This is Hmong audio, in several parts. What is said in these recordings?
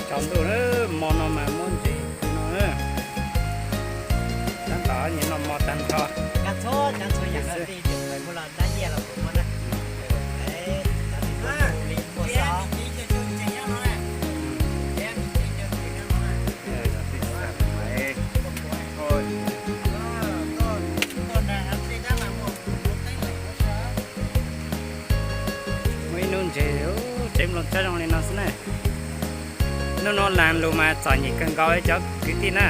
Tsaus ntuj na, mo no mas muaj ntses no na. Tab tom nyias noj mo tag nrho. Muaj ib hnub ntses, tsev nplooj tsab zoo li no xwb na. Hnub no las lus mas txom nyem kawg nkaus cov kwv tij na.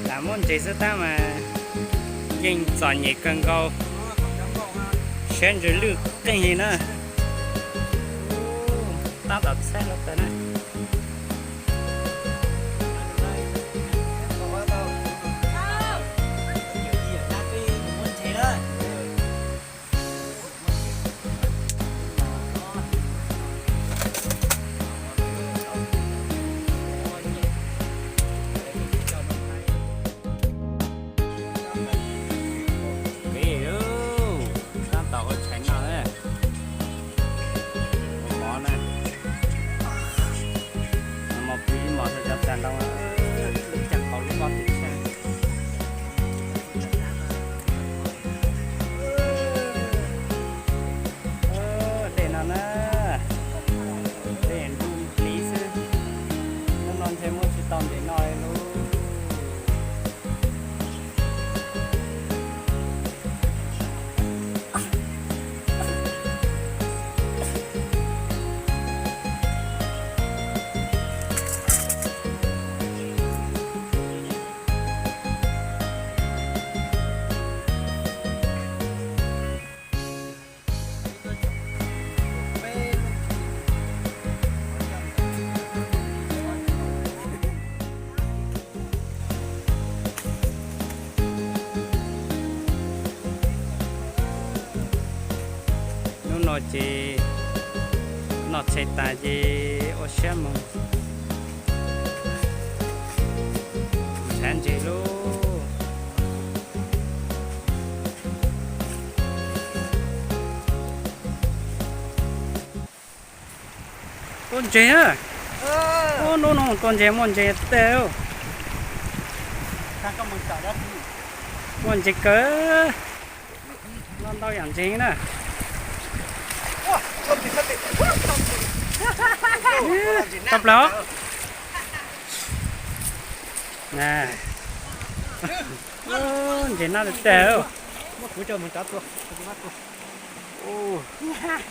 Lam muab ntses xwb tab mas yeej txom nyem kawg nkaus, siab ntsws lwj qeej li na. Tab tom txhaib hlo tas na. Tab tom ua tshais noj na, ua mov na. Mov pw ib mos rau cov txag ntoo, lub cag qaum lub voj tim tshaj. Dej no na, dej ntuj plis xwb. Hnub no ntshe muab tsis tau ntses noj li lauj. Hnub no ces noj tshais tas ces ua siab mus nrhav ntses lauj. Tua ntses na. Ub, hnub no tua ntses muaj ntses teg. Muaj ntses kawg. Noj ntau yam ntses na. Tau plaws. Ntses noj teg.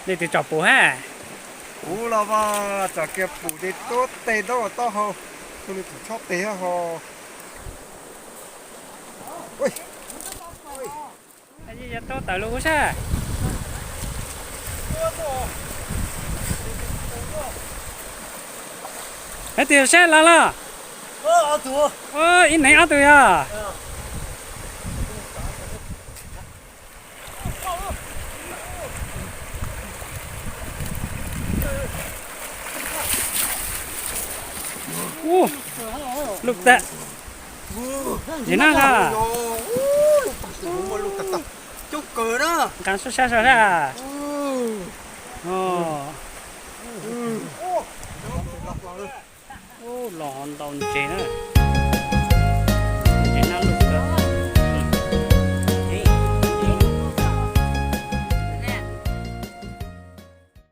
Nej twg tsom pum hab? Kuv los mas tsom kiag pum ces tuab teg nraub taub hau, tus nws pum chob teg ho. Yog tuab tawm lug ua sab. Hais tias saib los los. Ib neeg ob tug yog. Ub, lug tag. Ntses nab a. Nqa sab sab sab. Los ntau ntses na.